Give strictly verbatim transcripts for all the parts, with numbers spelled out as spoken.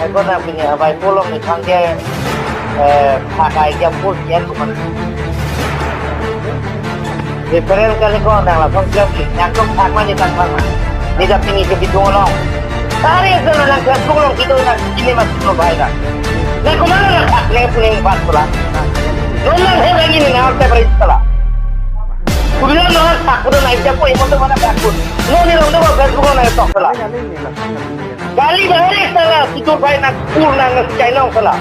Eko nang pini abai pulo ni thang ke, eh, pakai jam pul kian kuman. Reference kali ko nang langsung jam ni, nang kok thak mani thak mani. Ni dak pini ke bidung along. Tari itu nang Facebook along kita nang ini masih belum baik kan. Nang kumana nang thak nang puning empat pula. Nang nang hei lagi ni nang saya beri setelah. Kubilang nang thak kuda nang jam pul imoto mana thak pul. Nang ni long tu Facebook along nang tok setelah. Kali bahari salah, situ baik nak pur nang ngekai long salah.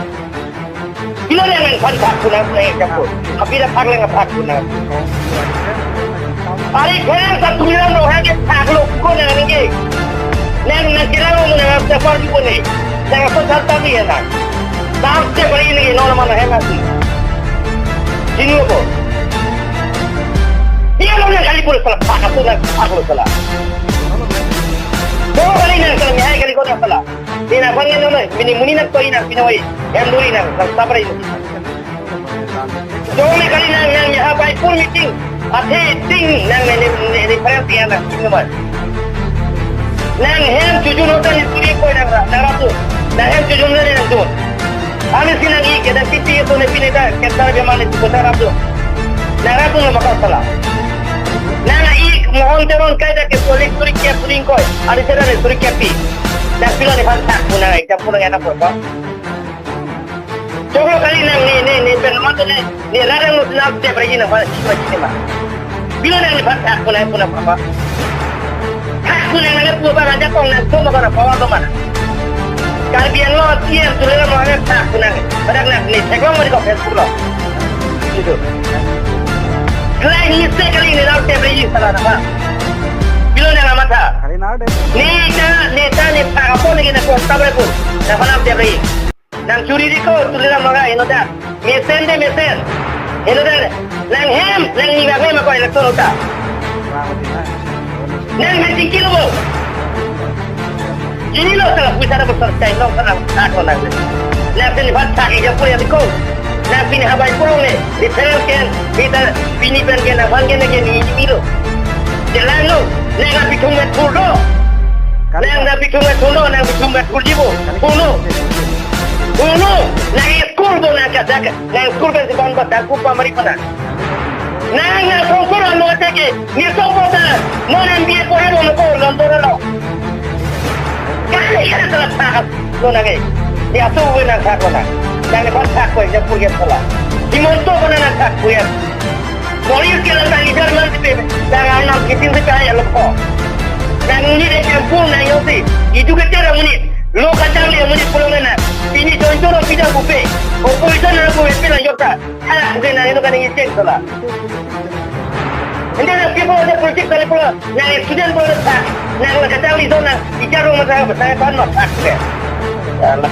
Bila dia main pan thak pun nang pun nang jam pul. Tapi dah thak leng thak pun nang. Ari kena satu bilang dong hanya thak lo pun nang ni. Nang nang kira lo nang siapa di pun ni. Nang apa satu ni ya nang. Nang siapa ini nol mana hanya sih. Sini lo pun. Dia lo nang kali pun salah thak pun nang thak lo salah. Dua kali nang salah, nihai kali kau nang salah. Ina pangen nang, mini muni nang to ina, pinoi. Yang duri nang, nang sabar ini. Dua kali nang, nang ya, apa pun meeting. Ate ting nang ne, ne, ne, ne, parang tiang nang, ting naman. Nang hem tujuh nota ni turi koi nang ra, nang ratu. Nang hem tujuh nota ni nang tuh. Alis kinang ik, kedang tipi itu ne pini dah, kita lebih mana itu kota ratu. Nang ratu nama kau salah. Nang ik, mohon teron kai dah ke solik suri kia puning koi. Ada cara ne suri kia pi. Nang pilo ni pan thak pun nang, jam pun nang enak pun, Pak. Coba kali nang ni, ni, ni, pen mata ni, ni radang lu nang tiap hari nang pan, cuma cuma mah. Bila nang ni pan thak pun nang pun apa, Pak. Thak pun nang nang pun apa, raja kong nang pun apa, apa, apa mana. Karbi Anglong, tiang, tulen, mau nang thak pun nang. Pada nang ni, thak long mau di kok Facebook lo. Itu. Kali ni saya kali ni, nang tiap hari salah apa. Bila nang amat ha. Kali nang deh. Neta, neta, neta, apa lagi nak kuat sabar pun. Nang pernah tiap hari. Nang churi di ko, tuliram laga, ino dah. Mesen deh, mesen. Ino dah. Nang hem, nang ni bang hem ako election uta. Nang mesin kilo bo. Ini lo salah, bisa ada besar, saya lo salah, tak lo nang. Nang sini bat tak, iya pun ya di ko. Nang pini habai pulong ne, di channel ken, kita pini pen ken, nang pan ken, ken ini lo. Jalan lo, nang api thum met pul lo. Nang api thum met pul lo, nang api thum met pul di bo. Pul lo. Pul lo, nang school bo nang kadak, nang school pen si ban bat, nang kupa mari pana. Nang nang songkor ano ateke, ni songkor ta, non M B A pore lo ko, London lo. Kali kali salah thak lo nang eh. Ni asu we nang thak lo nang. Nang ni pan thak ko, jam pul ke pula. Di monto ko nang thak ko ya. Morir ke lang tang ijar man sipe, tang anam kitin sipe aya lo ko. Nang ni de kampung nang yosi, itu ke tera muni, lo kacang le muni pulang nang. Ini contoh lo pidang bupe, opposition lo bupe pidang yokta. Ala bukan nang itu kan ini cek salah. Hindi na people ada politik tali pulang, nang student pulang tak, nang kacang le zona, ijar rumah saya, saya pan no tak. Salah.